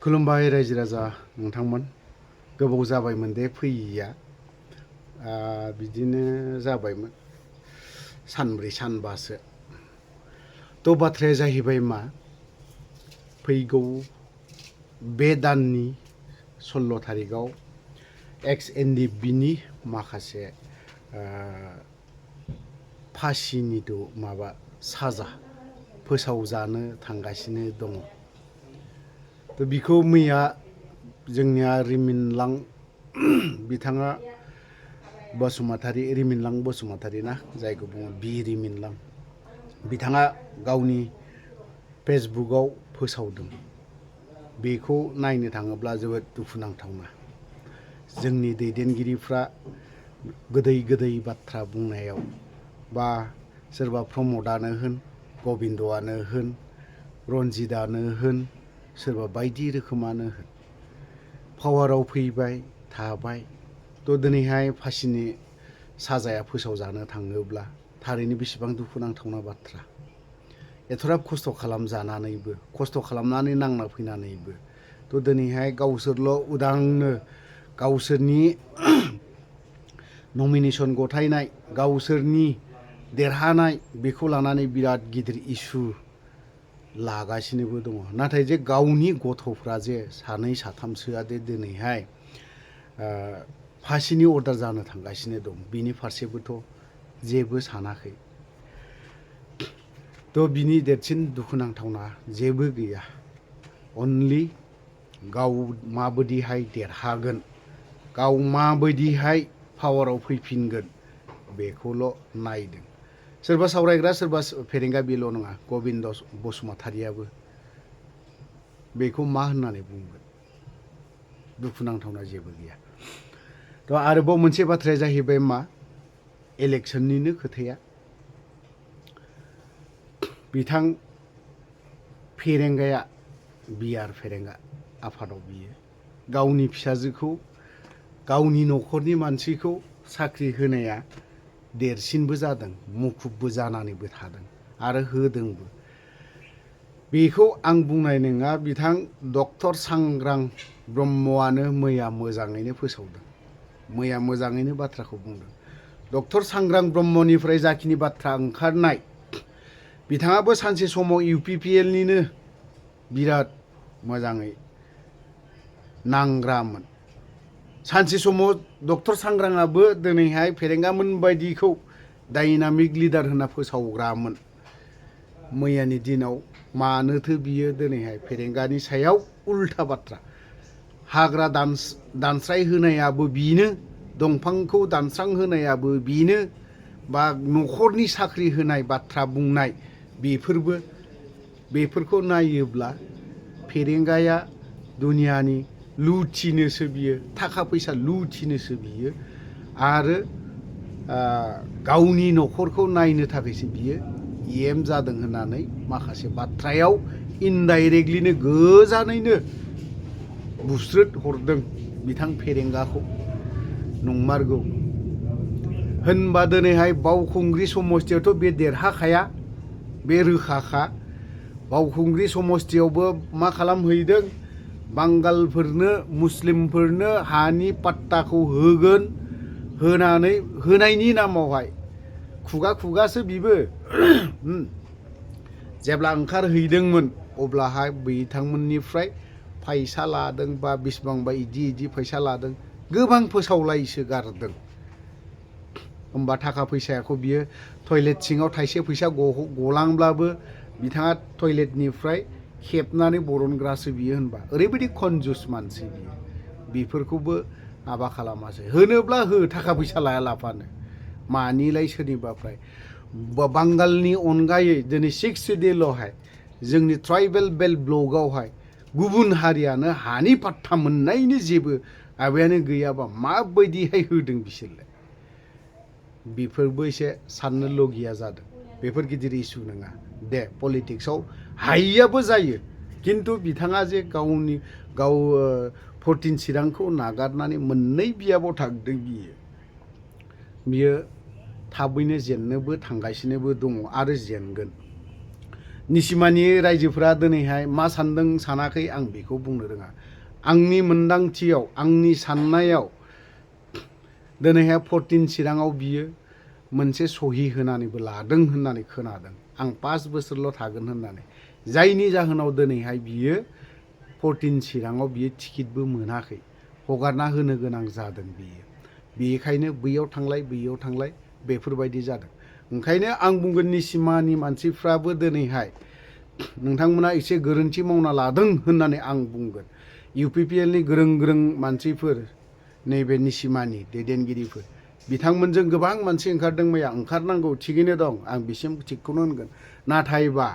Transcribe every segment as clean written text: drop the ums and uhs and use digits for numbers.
खुलुमबाय रायजो राजा नोंथांमोन गोबाव जाबायमोन दे फैयिया बिदिनो जाबायमोन सानब्रै सानबासो थ' बाथ्राया जाहैबाय मा फैगौ बे दाननि 16 थारिखआव XNDP-नि माखासे फासिनि माबा साजा फोसावजानो थांगासिनो दङ। थ' बिखौ मैया जोंनिया रिमिनलां बिथाङा रिमिनलां बसुमतारी ना जायखौ बुङो बि रिमिनलां बिथाङा गावनि फेसबुकआव फोसावदों। बेखौ नायनो थाङोब्ला जोबोद दुखुनांथावना। जोंनि दैदेनगिरिफ्रा गोदै गोदै बाथ्रा बुंनायाव बा सोरबा प्रमदानो होन गबिन्दआनो होन रन्जितआनो होन सोरबा बायदि रोखोमानो होन पावाराव फैबाय थाबाय थ' दिनैहाय फासिनि साजाया फोसावजानो थाङोब्ला थारैनो बेसेबां दुखुनांथावना बाथ्रा। एथ'राब खस्थ' खालामजानानैबो खस्थ' खालामनानै नांना फैनानैबो थ' दिनैहाय गावसोरल' उदांनो गावसोरनि नमिनेसन गथायनाय गावसोरनि देरहानाय बेखौ लानानै बिराद गिदिर इसु लागासिनोबो दङ। नाथाय जे गावनि गथ'फ्रा जे सानै साथामसोआ दिनैहाय फासिनि अर्डार जानो थांगासिनो दं बिनि फारसेबोथ' जेबो सानाखै। थ' बिनि देरसिन दुखुनांथावना जेबो गैया। अनलि गाव माबायदिहाय देरहागोन गाव माबायदिहाय पावाराव फैफिनगोन बेखौल' नायदों। सोरबा सावरायग्रा सोरबा फेरेंगा बेल' नङा गबिन्द बसुमतारीयाबो बेखौ मा होननानै बुंगोन। दुखुनांथावना जेबो गैया। थ' आरोबाव मोनसे बाथ्राया जाहैबाय मा इलेक्सननिनो खोथाया बिथां फेरेंगाया बिआर फेरेंगा आफादाव बियो गावनि फिसाजोखौ गावनि न'खरनि मानसिखौ साख्रि होनाया देरसिनबो जादों मुखुबबो जानानैबो थादों आरो होदोंबो। बेखौ आं बुंनाय नङा बिथां डक्टर सांग्रां ब्रह्मआनो मैया मोजाङैनो फोसावदों। मैया मोजाङैनो बाथ्राखौ बुंदों। डक्टर सांग्रां ब्रह्मनिफ्राय जाखिनि बाथ्रा ओंखारनाय बिथाङाबो सानसे समाव UPPLनिनो बिराद मोजाङै नांग्रामोन। सानसे समाव डक्टर सांग्राङाबो दिनैहाय फेरेंगामोन बायदिखौ डायनामिक लिडार होनना फोसावग्रामोन। मैयानि दिनाव मानोथो बियो दिनैहाय फेरेंगानि सायाव उल्था बाथ्रा हाग्रा दानस्राय होनायाबो बिनो दंफांखौ दानस्रां होनायाबो बिनो बा न'खरनि साख्रि होनाय बाथ्रा बुंनाय बेफोरखौ नायोब्ला फेरेंगाया दुनियानि लुथिनोसो बियो थाखा फैसा लुथिनोसो बियो आरो गावनि न'खरखौ नायनो थाखायसो बियो EM जादों होननानै माखासे बाथ्रायाव इनडाइरेक्टलिनो गोजानैनो बुस्रोद हरदों बिथां फेरेंगाखौ। नंमारगौ होनबा दिनैहाय बावखुंग्रि समस्तियावथ' बे देरहाखाया बे रोखाखा। बावखुंग्रि समस्तियावबो मा खालामहैदों बांगालफोरनो मुस्लिमफोरनो हानि पाट्टाखौ होगोन होनानै होनायनि नामावहाय खुगा खुगासो बिबो जेब्ला ओंखारहैदोंमोन अब्लाहाय बिथांमोननिफ्राय फैसा लादों बा बिसिबांबा इदि फैसा लादों गोबां फोसावलायसो गारदों। होमबा थाखा फैसाखौ बियो टयलेट सिङाव थाइसे फैसा गलांब्लाबो बिथाङा टयलेटनिफ्राय खेबनानै बरनग्रासो बियो। होनबा ओरैबायदि कनजुस मानसि बियो बेफोरखौबो माबा खालामासै। होनोब्ला हो थाखा फैसा लाया लाफानो मानिलाय सोरनिबाफ्राय बांगालनि अनगायै दिनै 6 डेल'हाय जोंनि ट्राइबेल बेल्ट ब्लकआवहाय गुबुन हारियानो हानि पाट्टा मोननायनि जेबो माबायानो गैयाबा माबायदिहाय होदों बिसोरलाय। बेफोरबो एसे साननो लगिया जादों। बेफोर गिदिर इसु नङा दे पलिटिक्सआव हायियाबो जायो खिन्थु बिथाङा जे गाव 14 चिरांखौ नागारनानै मोननै बियाबाव थांदों बियो थाबैनो जेननोबो थांगासिनोबो दङ आरो जेनगोन। निसिमानि रायजोफोरा दिनैहाय मा सानदों सानाखै आं बेखौ बुंनो रोङा। आंनि मोन्दांथियाव आंनि साननायाव दिनैहाय 14 चिराङाव बियो मोनसे सहि होनानैबो लादों होननानै खोनादों आं 5 बोसोरल' थागोन होननानै, जायनि जाहोनाव दिनैहाय बियो 14 चिराङाव बियो टिकेटबो मोनाखै, हगारना होनो गोनां जादों बियो। बेखायनो बैयाव थांलाय बेफोरबायदि जादों। ओंखायनो आं बुंगोन निसिमानि मानसिफ्राबो दिनैहाय नोंथांमोना एसे गोरोन्थि मावना लादों होननानै आं बुंगोन। UPPLनि गोरों मानसिफोर, नैबे निसिमानि दैदेनगिरिफोर, बिथांमोनजों गोबां मानसि ओंखारदों मैया, ओंखारनांगौ, थिगैनो दं, आं बिसिम थिगखौनो होनगोन। नाथायबा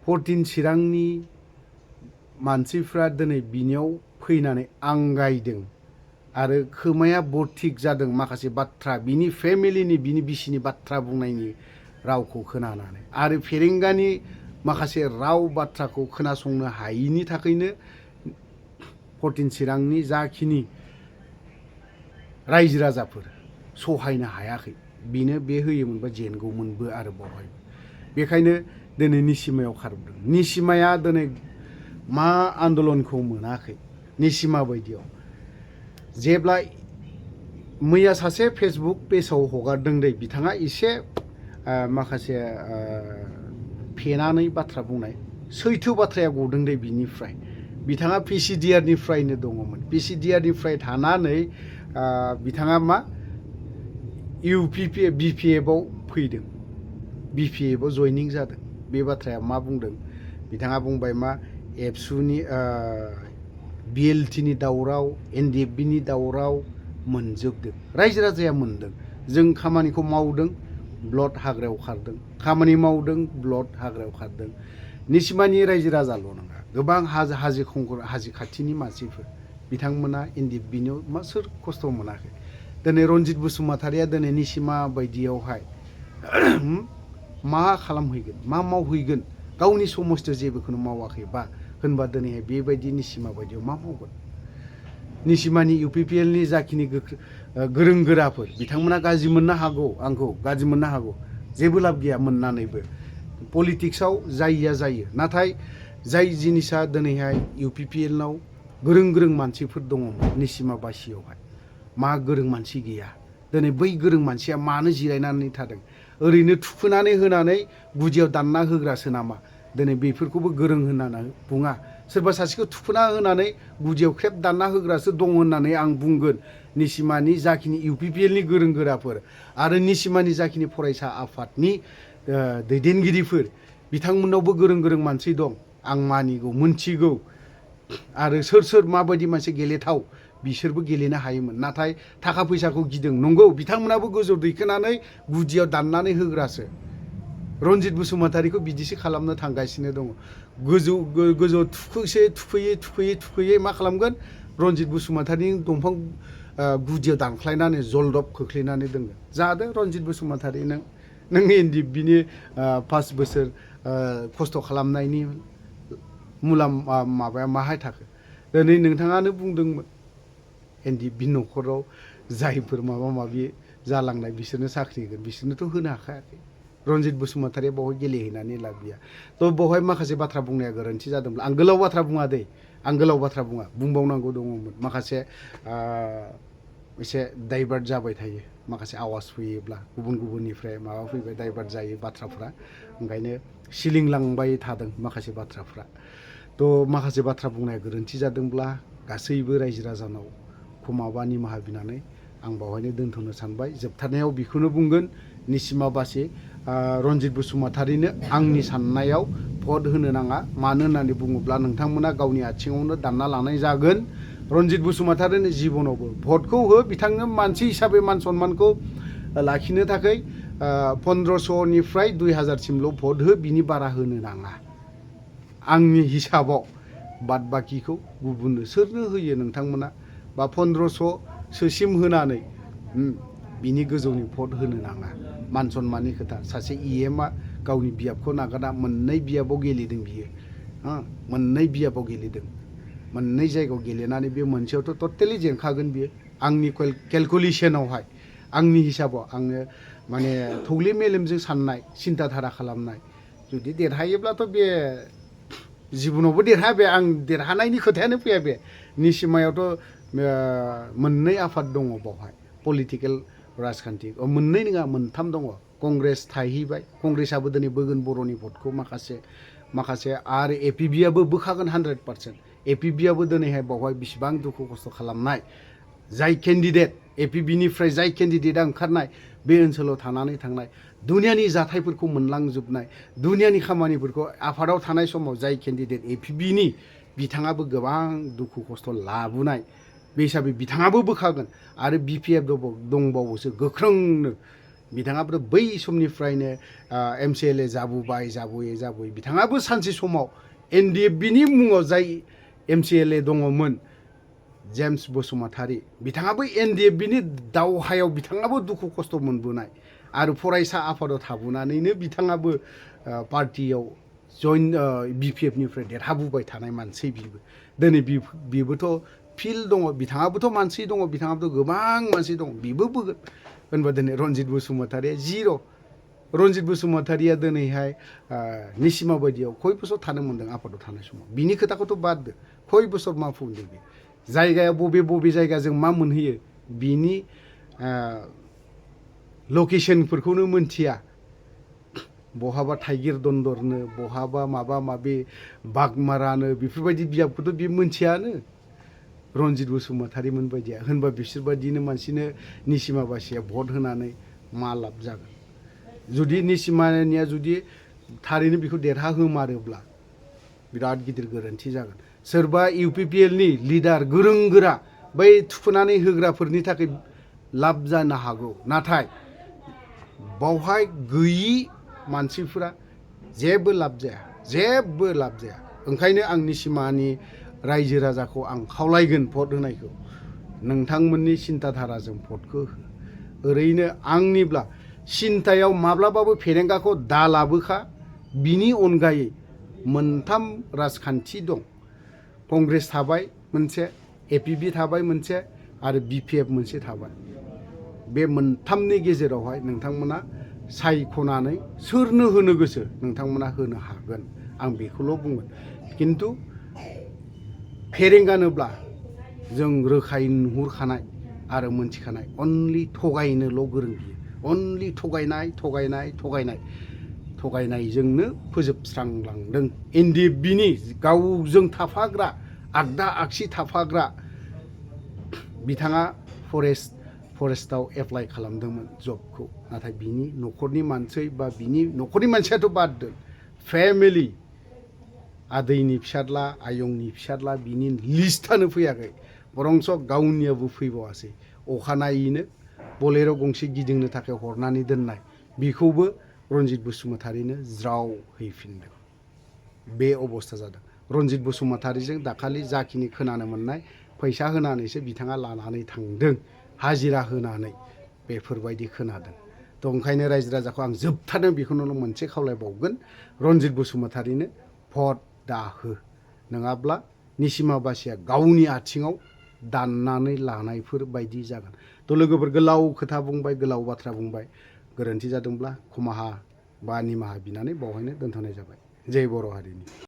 14 चिरांनि मानसिफ्रा दिनै बिनियाव फैनानै आंगायदों आरो खोमाया बरथिक जादों माखासे बाथ्रा, बिनि फेमिलिनि, बिनि बिसिनि बाथ्रा बुंनायनि रावखौ खोनानानै, आरो फेरेंगानि माखासे राव बाथ्राखौ खोनासंनो हायिनि थाखायनो 14 चिरांनि जाखिनि रायजो राजाफोर सहायनो हायाखै। बिनो बे होयोमोनबा जेनगौमोनबो आरो बावहाय। बेखायनो दिनै निसिमायाव खारबोदों। निसिमाया दिनै मा आन्दलनखौ मोनाखै निसिमा बायदियाव। जेब्ला मैया सासे फेसबुक पेजाव हगारदों दै, बिथाङा एसे माखासे फेनानै बाथ्रा बुंनाय, सैथो बाथ्राया गदों दै बिनिफ्राय। बिथाङा PCDR निफ्रायनो दङमोन, PCDR निफ्राय थानानै बिथाङा मा BPF आव फैदों, BPF आव जयनिं जादों। बे बाथ्राया मा बुंदों, बिथाङा बुंबाय मा एबसुनि BLT नि दावराव, NDFB नि दावराव मोनजोबदों, रायजो राजाया मोनदों। जों खामानिखौ मावदों, ब्लड हाग्रायाव खारदों, खामानि मावदों, ब्लड हाग्रायाव खारदों। निसिमानि रायजो राजाल' नङा, गोबां हाजो खाथिनि मानसिफोर, बिथांमोना NDFB नियाव मा सोर खस्थ' मोनाखै। दिनै रनजित बसुमतारिया दिनै निसिमा बायदियावहाय मा खालामहैगोन, मा मावहैगोन, गावनि समस्थियाव जेबोखौनो मावाखैबा होनबा दिनैहाय बेबायदि निसिमा बायदियाव मा मावगोन। निसिमानि UPPLनि जाखिनि गोरों गोराफोर, बिथांमोना गाज्रि मोननो हागौ, आंखौ गाज्रि मोननो हागौ, जेबो लाब गैया मोननानैबो। पलिटिक्सआव जायिया जायो, नाथाय जाय जिनिसा दिनैहाय UPPLनाव गोरों मानसिफोर दङमोन निसिमा बासियावहाय, मा गोरों मानसि गैया। दिनै बै गोरों मानसिया मानो जिरायनानै थादों, ओरैनो थुखोनानै होनानै गुदियाव दानना होग्रासो नामा? दिनै बेफोरखौबो गोरों होननानै बुङा। सोरबा सासेखौ थुखोना होनानै गुदियाव ख्रेब दानना होग्रासो दं होननानै आं बुंगोन। निसिमानि जाखिनि UPPLनि गोरों गोराफोर आरो निसिमानि जाखिनि फरायसा आफादनि दैदेनगिरिफोर, बिथांमोनावबो गोरों मानसि दं, आं मानिगौ, मोनथिगौ। आरो सोर माबायदि मानसि गेलेथाव, बिसोरबो गेलेनो हायोमोन, नाथाय थाखा फैसाखौ गिदों। नंगौ, बिथांमोनाबो गोजौ दैखोनानै गुदियाव दाननानै होग्रासो। रनजित बसुमतारिखौ बिदिसो खालामनो थांगासिनो दङ। गोजौ थुखैयै मा खालामगोन, रनजित बसुमतारिनि दंफां गुदियाव दानख्लायनानै जलदब खोख्लैनानै दोनगोन। जादो रनजित बसुमतारि, नों NDFBनि 5 बोसोर खस्थ' खालामनायनि माबाया माहाय थाखो। दिनै नोंथाङानो बुंदोंमोन NDFB न'खराव जायफोर माबा माबि जालांनाय बिसोरनो साख्रि होगोन, बिसोरनोथ' होनो हाखायाखै। रनजित बसुमतारिया बावहाय गेलेहैनानै लाब गैया। थ' बावहाय माखासे बाथ्रा बुंनाया गोरोन्थि जादोंब्ला, आं गोलाव बाथ्रा बुङा दै, आं गोलाव बाथ्रा बुङा, बुंबावनांगौ दङमोन। माखासे एसे डाइभार्ट जाबाय थायो, माखासे आवाज फैयोब्ला गुबुननिफ्राय माबा फैबाय, डाइभार्ट जायो बाथ्राफ्रा, ओंखायनो सिलिंलांबाय थादों माखासे बाथ्राफ्रा। थ' माखासे बाथ्रा बुंनाया गोरोन्थि जादोंब्ला गासैबो रायजो राजानाव माबा निमाहा बिनानै आं बावहायनो दोनथ'नो सानबाय। जोबथारनायाव बेखौनो बुंगोन, निसिमा बासि रनजित बसुमतारिनो आंनि साननायाव भट होनो नाङा। मानो होननानै बुङोब्ला नोंथांमोना गावनि आथिङावनो दानना लानाय जागोन। रनजित बसुमतारिनि जिबनावबो भटखौ हो, बिथांनो मानसि हिसाबै मान सन्मानखौ लाखिनो थाखाय 1500निफ्राय 2000सिमल' भट हो, बिनि बारा होनो नाङा आंनि हिसाबाव। बाद बाखिखौ गुबुननो सोरनो होयो नोंथांमोना, बा 1500सोसिम होनानै बिनि गोजौनि भट होनो नाङा। मान सन्माननि खोथा। सासे EMआ गावनि बियाबखौ नागारना मोननै बियाबाव गेलेदों बियो, मोननै बियाबाव गेलेदों, मोननै जायगायाव गेलेनानै बे मोनसेयावथ' टटेलि जेनखागोन बियो। आंनि केलकुलेसनावहाय, आंनि हिसाबाव, आङो माने थौले मेलेमजों साननाय, सिन्था धारा खालामनाय, जुदि देरहायोब्लाथ' बे जिबनावबो देरहाया बे आं देरहानायनि खोथायानो फैया बे निसिमायावथ' मोननै आफाद दङ बावहाय पलिटिकेल राजखान्थि मोननै नङा मोनथाम दङ कंग्रेस थाहैबाय कंग्रेसाबो दिनै बोगोन बर'नि भटखौ माखासे आरो एपिबिआबो बोखागोन 100% एपिबिआबो दिनैहाय बावहाय बिसिबां दुखु खस्थ' खालामनाय जाय केन्डिडेट एपिबिनिफ्राय जाय केन्डिडेटआ ओंखारनाय बे ओनसोलाव थानानै थांनाय दुनियानि जाथायफोरखौ मोनलांजोबनाय दुनियानि खामानिफोरखौ आफादाव थानाय समाव जाय केन्डिडेट एपिबिनि बिथाङाबो गोबां दुखु खस्थ' लाबोनाय बे हिसाबै बिथाङाबो बोखागोन आरो बिपिएफ दंबावोसो गोख्रोंनो बिथाङाबो बै समनिफ्रायनो एमसिएलए जाबोयै बिथाङाबो सानसे समाव एनडिएफबिनि मुङाव जाय एमसिएलए दङमोन जेम्स बसुमतारी बिथाङाबो एनडिएफबिनि दावहायाव बिथाङाबो दुखु खस्थ' मोनबोनाय आरो फरायसा आफादाव थाबोनानैनो बिथाङाबो पार्टियाव जइन बिपिएफनिफ्राय देरहाबोबाय थानाय मानसि दिनै बिबोथ' फिल्ड दङ बिथाङाबोथ' मानसि दङ बिथाङाबोथ' गोबां मानसि दङ बिबो बोगोन होनबा दिनै रनजित बसुमतारीया जिर' रनजित बसुमतारीया दिनैहाय निसिमा बायदियाव खय बोसोर थानो मोन्दों आफादाव थानाय समाव बिनि खोथाखौथ' बाद दो खय बोसोर मा बुंदों बे जायगाया बबे जायगाजों मा मोनहैयो बिनि लकेसनफोरखौनो मोनथिया बहाबा थाइगिर दन्दरनो बहाबा माबा माबि बागमारानो बेफोरबायदि बिजाबखौथ' बे मोनथियानो रनजित बसुमतारीमोन बायदिया होनबा बिसोरबायदिनो मानसिनो निसिमा बासिया भट होनानै मा लाब जागोन जुदि निसिमानिया जुदि थारैनो बेखौ देरहाहोमारोब्ला बिराद गिदिर गोरोन्थि जागोन सोरबा इउपिपिएलनि लिडार गोरों गोरा बै थुखोनानै होग्राफोरनि थाखाय लाब जानो हागौ नाथाय बावहाय गैयि मानसिफोरा जेबो लाब जाया ओंखायनो आं निसिमानि रायजो राजाखौ आं खावलायगोन भट होनायखौ नोंथांमोननि सिन्ताधाराजों भटखौ हो ओरैनो आंनिब्ला सिन्तायाव माब्लाबाबो फेरेंगाखौ दा लाबोखा बिनि अनगायै मोनथाम राजखान्थि दं कंग्रेस थाबाय मोनसे एपिबि थाबाय मोनसे आरो बिपिएफ मोनसे थाबाय बे मोनथामनि गेजेरावहाय नोंथांमोना सायख'नानै सोरनो होनो गोसो नोंथांमोना होनो हागोन आं बेखौल' बुंगोन खिन्थु फेरेंगानोब्ला जों रोखायै नुहुरखानाय आरो मोनथिखानाय अनलि थगायनोल' गोरों बियो अनलि थगायनायजोंनो फोजोबस्रांलांदों एनडिएफबिनि गावजों थाफाग्रा आगदा आगसि थाफाग्रा बिथाङा फरेस्टआव एप्लाइ खालामदोंमोन जबखौ नाथाय बिनि न'खरनि मानसि बा बिनि न'खरनि मानसियाथ' बाद दोन फेमिलि आदैनि फिसाज्ला आयंनि फिसाज्ला बिनि लिस्टआनो फैयाखै बरंस गावनियाबो फैबावासै अखानायैनो बलेर' गंसे गिदिंनो थाखाय हरनानै दोननाय बेखौबो रनजित बसुमतारीनो ज्राव हैफिनदों बे अबस्था जादों रनजित बसुमतारीजों दाखालि जाखिनि खोनानो मोननाय फैसा होनानैसो बिथाङा लानानै थांदों हाजिरा होनानै बेफोरबायदि खोनादों थ' ओंखायनो रायजो राजाखौ आं जोबथारनो बेखौनो मोनसे खावलायबावगोन रनजित बसुमतारीनो भट दाहो नङाब्ला निसिमा बासिया गावनि आथिङाव दाननानै लानायफोर बायदि जागोन थ' लोगोफोर गोलाव खोथा बुंबाय गोलाव बाथ्रा बुंबाय गोरोन्थि जादोंब्ला खमाहा बा निमाहा बिनानै बावहायनो दोनथ'नाय जाबाय जय बर' हारिनि